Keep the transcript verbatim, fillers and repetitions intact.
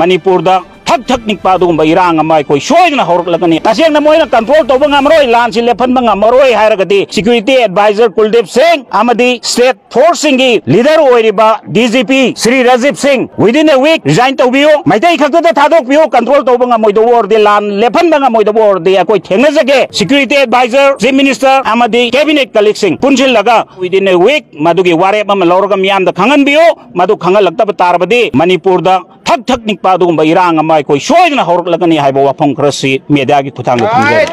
ꯃꯅꯤꯄꯨꯔꯗ ꯊꯛ ꯊꯛ ꯅꯤꯛꯄ ꯑꯗꯨꯒꯨꯝꯕ ꯏꯔꯥꯡ ꯑꯃ ꯑꯩꯈꯣꯏ ꯁꯣꯏꯗꯅ ꯍꯧꯔꯛꯂꯒꯅꯤ꯫ ꯇꯁꯦꯡꯅ ꯃꯣꯏꯅ ꯀꯟꯇ꯭ꯔꯣꯜ ꯇꯧꯕ ꯉꯝꯃꯔꯣꯏ, ꯂꯥꯟꯁꯤ ꯂꯦꯞꯍꯟꯕ ꯉꯝꯃꯔꯣꯏ ꯍꯥꯏꯔꯒꯗꯤ ꯁꯦꯀ꯭ꯌꯨꯔꯤꯇꯤ ꯑꯦꯗꯚꯥꯏꯖꯔ ꯀꯨꯜꯗꯤꯞ ꯁꯤꯡ ꯑꯃꯗꯤ ꯁ꯭ꯇꯦꯠ ꯐꯣꯔꯁꯁꯤꯡꯒꯤ ꯂꯤꯗꯔ ꯑꯣꯏꯔꯤꯕ D G P Shri Rajiv ꯁꯤꯡ, within a week resign ꯇꯧꯕꯤꯌꯨ, ꯃꯩꯇꯩ ꯈꯛꯇꯗ ꯊꯥꯗꯣꯛꯄꯤꯌꯨ꯫ ꯀꯟꯇ꯭ꯔꯣꯜ ꯇꯧꯕ ꯉꯝꯃꯣꯏꯗꯧꯕ ꯑꯣꯏꯔꯗꯤ, ꯂꯥꯟ ꯂꯦꯞꯍꯟꯕ ꯉꯝꯃꯣꯏꯗꯧꯕ ꯑꯣꯏꯔꯗꯤ ꯑꯩꯈꯣꯏ ꯊꯦꯡꯅꯖꯒꯦ꯫ ꯁꯦꯀ꯭ꯌꯨꯔꯤꯇꯤ ꯑꯦꯗꯚꯥꯏꯖꯔ, ꯆꯤꯐ ꯃꯤꯅꯤꯁꯇꯔ ꯑꯃꯗꯤ ꯀꯦꯕꯤꯅꯦꯠ ꯀꯂꯤꯛꯁꯤꯡ ꯄꯨꯟꯁꯤꯜꯂꯒ within a week ꯃꯗꯨꯒꯤ ꯋꯥꯔꯦꯞ ꯑꯃ ꯂꯧꯔꯒ ꯃꯤꯌꯥꯝꯗ ꯈꯪꯍꯟꯕꯤꯌꯨ꯫ ꯃꯗꯨ ꯈꯪꯍꯜꯂꯛꯇꯕ ꯇꯥꯔꯕꯗꯤ ꯃꯅꯤꯄꯨꯔꯗ ꯊꯛ ꯊꯛ ꯅꯤꯛꯄ ꯑꯗꯨꯒꯨꯝꯕ ꯏꯔꯥꯡ ꯑꯃ ꯑꯩꯈꯣꯏ ꯁꯣꯏꯗꯅ ꯍꯧꯔꯛꯂꯒꯅꯤ ꯍꯥꯏꯕ ꯋꯥꯐꯝ ꯈꯔꯁꯤ ꯃꯦꯗꯤꯌꯥꯒꯤ ꯈꯨꯠꯊꯥꯡꯗ ꯊꯝꯖꯔꯤ꯫